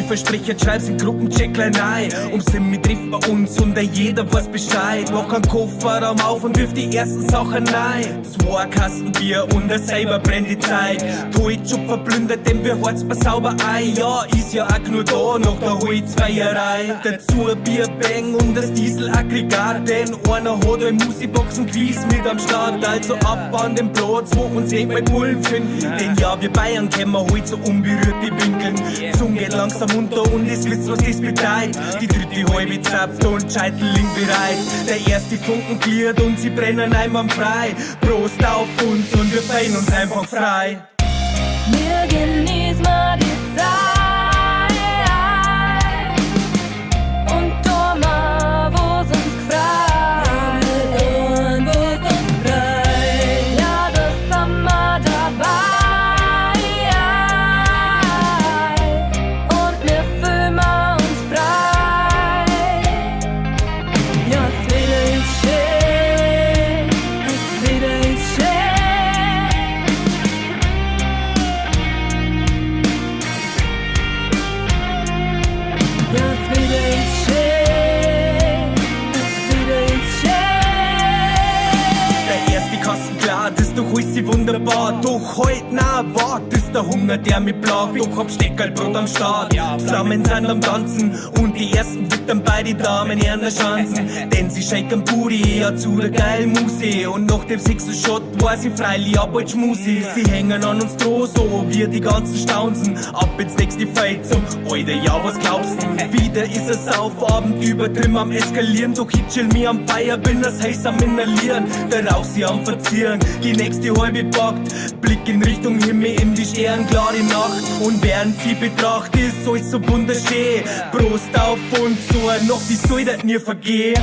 Versprechen, schreib's in Gruppenchat gleich rein. Um Simmi trifft man uns und jeder weiß Bescheid. Mach einen Kofferraum auf und wirf die ersten Sachen rein. Zwei Kasten Bier und ein selber brennt die Zeit. Toit schon verplündert, denn wir horz mal sauber ein. Ja, ist ja auch nur da nach der Holzfeierei. Dazu ein Bierbang und das Dieselaggregat, denn einer hat ein Musikboxen Quiz mit am Start. Also ab an den Platz, wo uns eh mal Bullen finden. Denn ja, wir Bayern kennen wir heute so unberührt die Winkeln. Zunge geht langsam unter und es wisst, was das bedeutet. Die dritte halbe zapft und Scheiteling bereit. Der erste Funken klirrt und sie brennen einwandfrei. Prost auf uns und wir feiern uns einfach frei. Wir genießen mal die Zeit und tun mal, wo's uns gefreut. Ja, da sind wir dabei und wir fühlen uns frei. Ja, das Wetter ist schön, das Wetter ist schön. Ja, das Wetter ist schön, das Wetter ist schön. Der erste Kasten klar, das doch alles sie wunderbar. Doch heut, na, wart, ist der Hunger, der mich plagt. Doch hab Steckerlbrot am Start. Flammen sind am Tanzen und die ersten wittern bei die Damen in der Schanzen. Denn sie shaken Booty, ja zu der geilen Muse. Und nach dem sechsten Shot war sie freilich ab bald Schmusi. Sie hängen an uns droh, so wir die ganzen Staunsen. Ab ins nächste Fight zum, Alter, ja, was glaubst du? Wieder ist es Saufabend, übertrieben am Eskalieren. Doch ich chill mir am Feier, bin das heiß am Inhalieren. Der Rauch sie am Verzieren, die nächste halbe packt. Blick in Richtung Himmel, in die sternklar die Nacht. Und während sie betracht, ist alles so wunderschön. Prost auf uns, so noch die soll das nie vergehen.